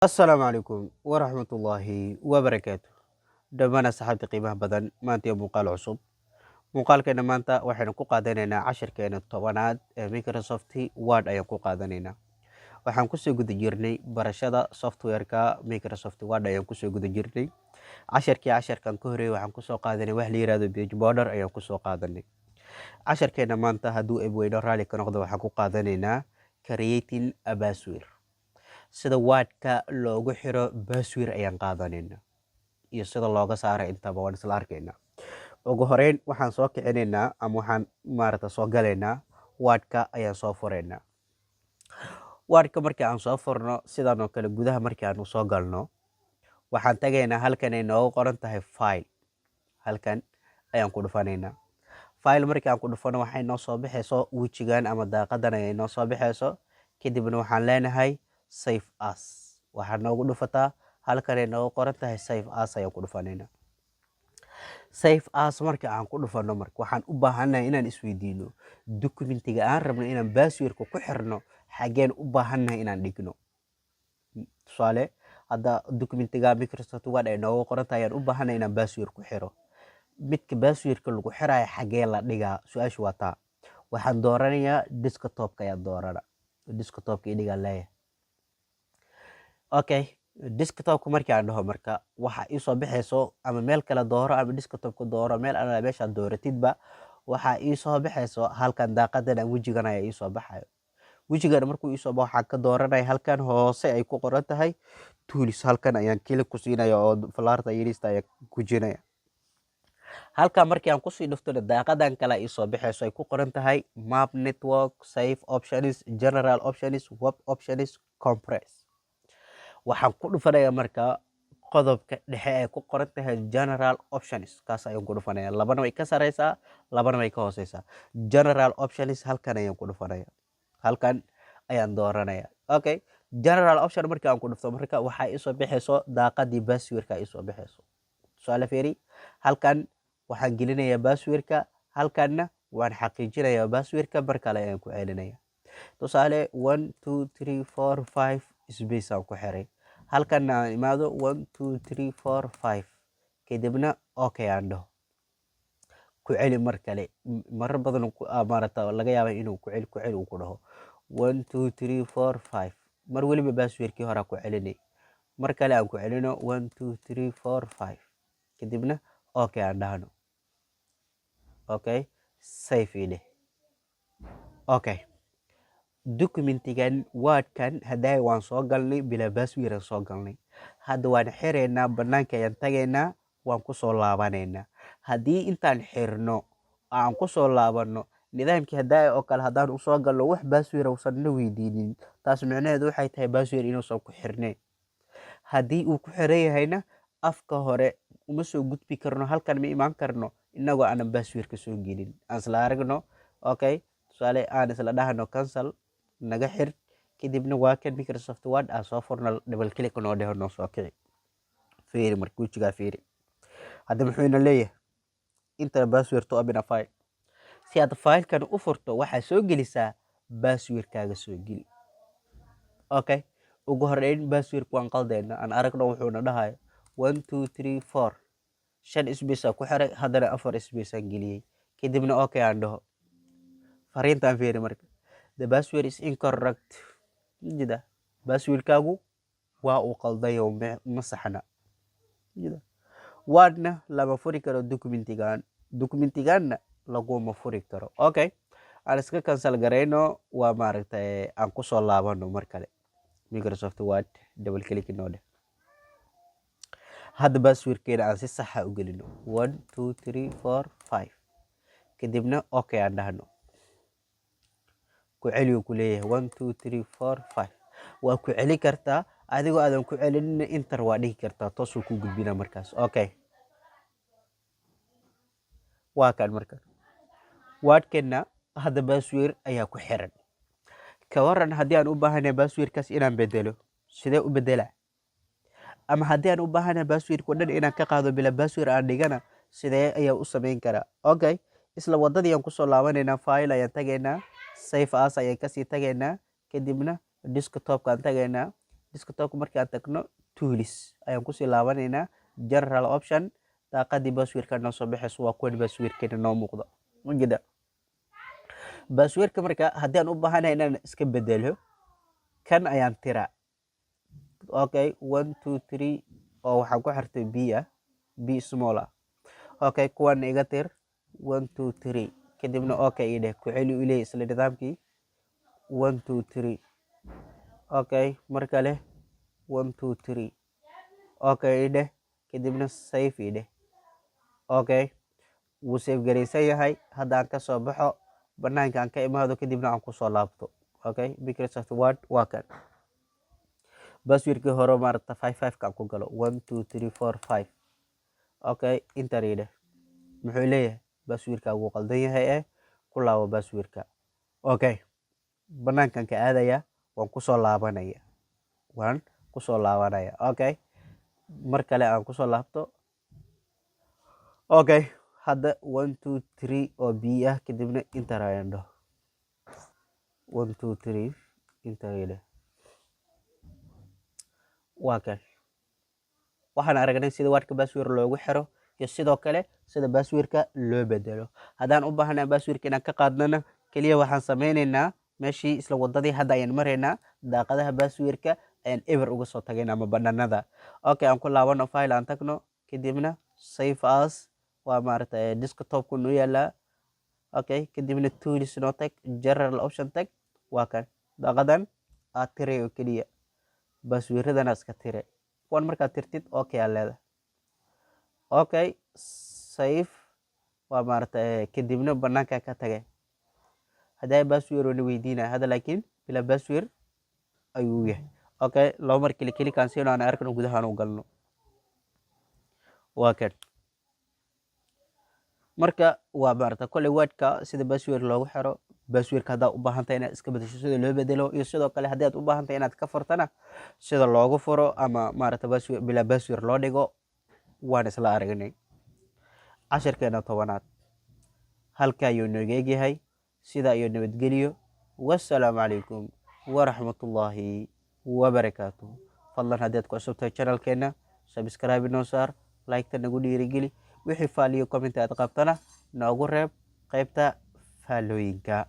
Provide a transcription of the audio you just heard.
Asalaamu calaykum waraxmatullaahi wabarakaatu. Dhammaan asxaabta qiimaha badan, maanta iyo muuqaal cusub. Muuqaalkeena maanta waxaynu ku qaadanaynaa cashirkeena 10aad ee Microsoft Word ayaan ku qaadanaynaa. Waxaan kusoo guda jirnay barashada software-ka Microsoft Word ayaan kusoo guda jirnay. Casharkii casharkan ka horeeyay waxaan kusoo qaadanay wax la yihahdo page border ayaan kusoo qaadanay. Casharkeena maanta, hadduu Eebbe raali ka noqdo, waxaan ku qaadanaynaa creating a password, sida Wordka loogu xiro password ayaan qaadanaynaa iyo sida looga saaro, intaba waan isla arkaynaa. Ugu horeyn waxaan soo kicinaynaa ama waxaan maarata soo galaynaa Wordka ayaan soo furaynaa. Wordka markii aan soo furno, sidan oo kale gudaha markii aanu soo galno, waxaan tagaynaa halkan ay noogu qoran tahay File. Halkan ayaan ku dhufanaynaa. File markii aan ku dhufano, waxay noo soo baxayso wejigan ama daaqadan ayay noo soo baxayso. Kadibna waxaan leenahay Save As. Waxaad noogu dhufataa halkan ay noogu qoran tahay Save As ayaan ku dhufanaynaa. Save As marka aan ku dhufano, marka waxaan u baahannahay inaan isweydiino: documentiga aan rabno inaan passwordka ku xirno, xageen u baahannahay inaan dhigno? Tusaale, hadda documentiga Microsoft Word ay noogu qoran tahay ayaan u baahannahay inaan password ku xiro. Midka passwordka lagu xirayo xagee la dhigaa? Su-aashu waa taa. Waxaan dooranayaa desktopka ayaan doorana. Desktopka idhigaa leeyahay. Okay, desktopka markii aan dhaho, marka waxa iisoo baxayso, ama meel kale dooro ama desktopka dooro, meel alla meeshaad dooratidba, waxaa iisoo baxayso halkan daaqadan aan wejigan ayaa iisoo baxayo. Wejigan markuu iisoo baxo, waxaan ka dooranaya halkan hoose ay ku qoran tahay Tools. Halkan ayaan click ku siinaya oo falaarta yariista ayaan gujinaya. Halkan markii aan kusii dhuftona, daaqadan kale iisoo baxayso ay ku qoran tahay Map Network, Save Options, General Options, Web Options, Compress. Waxaan ku dhufanayaa marka qodobka dhexe ee ku qoran tahay General Options. Kaas ayaan ku dhufanaya. Labana way ka sareysaa, labana way ka hooseysaa. General Options halkan ayaan ku dhufanaya, halkan ayaan dooranaya. Okay, General Option marka aan ku dhufto, marka waxaa isoo bixayso daaqadii passwordka isoo bixayso. Tusaale, fiiri, halkan waxaan gelinayaa passwordka, halkanna waan xaqiijinayaa passwordka, mar kale ayaan ku celinaya. Tusaale, 1 2 3 4 5 space aan ku xiray. Halkanna aan imaado, 1 2 3 4 5, kadibna okay aan dhaho. Ku celi mar kale. Marar badan maarata laga yaaba inuu ku celi, ku celi uu ku dhaho. 1 2 3 4 5, mar weliba passwordkii horaa ku celinay. Mar kale aan ku celino, 1 2 3 4 5, kadibna okay aan dhahno. Okay, save ii dheh. Okay, documentigan Wordkan haddaay waan soo galnay, bilaa password aan soo galnay. Hadda waan xiraynaa, banaanka ayaan tagaynaa, waan kusoo laabanaynaa. Haddii intaan xirno aan kusoo laabano, nidaamkii haddaay oo kale haddaan usoo galno, wax password uusan na weydiinin, taas micnaheedu waxay tahay password inuusan ku xirnayn. Haddii uu ku xiran yahayna, afka hore uma soo gudbi karno, halkan ma imaan karno inagoo aanan passwordka soo gelin. Aan isla aragno. Okay, tusaale aan isla dhahno cancel, naga xir. Kadibna waa kan Microsoft Word aan soo furno, double click noo dheho, noo soo kici. Fiiri marka wejigaa, fiiri hadda muxuu ina leeyahay: "Enter password to open a file." Si aad filekan u furto, waxaa soo gelisaa passwordkaaga, soo geli. Okay, ugu horeyn passwordka waan qaldayna. Aan aragno wuxuuna dhahayo. 1 2 3 4, shan space aan ku xiray, haddana afar space aan geliyey. Kadibna okay aan dhaho. Fariintaan fiiri marka: "The password is incorrect." Jida passwordkaagu waa uu qaldayo, ma saxna. Jida Wordna lama furi karo documentigan, documentiganna laguma furi karo. Okay, aan iska cancel garayno. Waa maaragtay, aan kusoo laabano mar kale Microsoft Word. Double click noo dheh. Hadda passwordkeena aan si saxa u gelino, 1 2 3 4 5, kadibna okay aan dhahno. Ku celiyu ku leeyahay, 1 2 3 4 5. Waa ku celi kartaa, adigoo aadan ku celinin enter waa dhihi kartaa, toosuu ku gudbina markaas. Okay, waa kan marka Wordkeena hadda password ayaa ku xiran. Ka waran haddii aan u baahanahay passwordkaas inaan bedelo? Sidee u bedela? Ama haddii aan u baahanahay passwordka o dhan inaan ka qaado, bila password aan dhigana, sidee ayaa u samayn karaa? Okay, isla wadadii aan kusoo laabanaynaa. File ayaan tagaynaa, Save As ayaan kasii tagaynaa, kadibna desktopkaan tagaynaa. Desktopka markii aan tagno, Tools ayaan kusii laabanaynaa, General Option, daaqadii passwordka noo soo baxayso. Waa kuwan passwordkeena noo muuqdo, mujida passwordka. Marka haddii aan u baahanahay inaan iska bedelo, kan ayaan tiraa. Okay, 1 2 3 oo waxaan ku xirtay B ah, B small ah. Okay, kuwan iga tir, 1 2 3, kadibna okay ii dheh. Ku celi u leeyahay isla nidaamkii, 1 2 3. Okay, mar kale 1 2 3, okay ii dheh, kadibna save ii dheh. Okay, wuu save garaysan yahay. Hadda aan kasoo baxo, banaanka aan ka imaado, kadibna aan kusoo laabto. Okay, Microsoft Word waa kan. Passwordkii hore maaragta five five kaan ku galo, 1 2 3 4 5. Okay, enter ii dheh. Muxuu leeyahay? Passwordka wuu qaldan yahay ee ku laabo passwordka. Okay, banaankan ka aadaya, waan kusoo laabanaya, waan kusoo laabanaya. Okay, mar kale aan kusoo laabto. Okay, hadda 1 2 3 oo B ah, kadibna enter ayaan dhaho. 1 2 3, enter ii dheh. Waa kan. Waxaan aragnay sida Wordka password loogu xiro iyo sidoo kale sida passwordka loo bedelo. Haddaan u baahnaa passwordka inaan ka qaadnana, keliya waxaan sameyneynaa meeshii isla wadadii hadda ayaan maraynaa, daaqadaha passwordka ayaan eber uga soo tagayna ama badhanada. Okay, aan ku laabano, File aan tagno, kadibna Save As. Waa maaragtay desktopku noo yaalaa. Okay, kadibna Tools noo tag, General Option tag. Waa kan daaqadan aad tiray oo keliya, passwordadana iska tire kuwan. Markaad tirtid, okay aa leedahay. Okay, save waa maaragtay, kadibna banaanka ka tagay. Haddaa password oo na weydiinaya hadda, laakiin bila password ayuu yahay. Okay, laba mar keli keli kaan siino, aan arkno gudahaan u galno. Waa kan. Marka waa maarata kolley Wordka sida password loogu xiro, passwordka haddaad u baahan tahay inaad iska bedesho sida loo bedelo, iyo sidoo kale haddii aad u baahan tahay inaad ka furtana sida loogu furo, ama maarata password bila password loo dhigo, waan isla aragnay. Cashirkeena 10aad halka ayuu nooga egyahay. Sidaa iyo nabadgeliyo. Wassalaamu calaykum waraxmatullaahi wabarakaatuh. Fadlan haddii aad ku cusub tahay channelkeena, subscribe inoo saar, like-ta nagu dhiirigeli. Wixii faaliyo comment aad qabtana noogu reeb qaybta faalooyinka.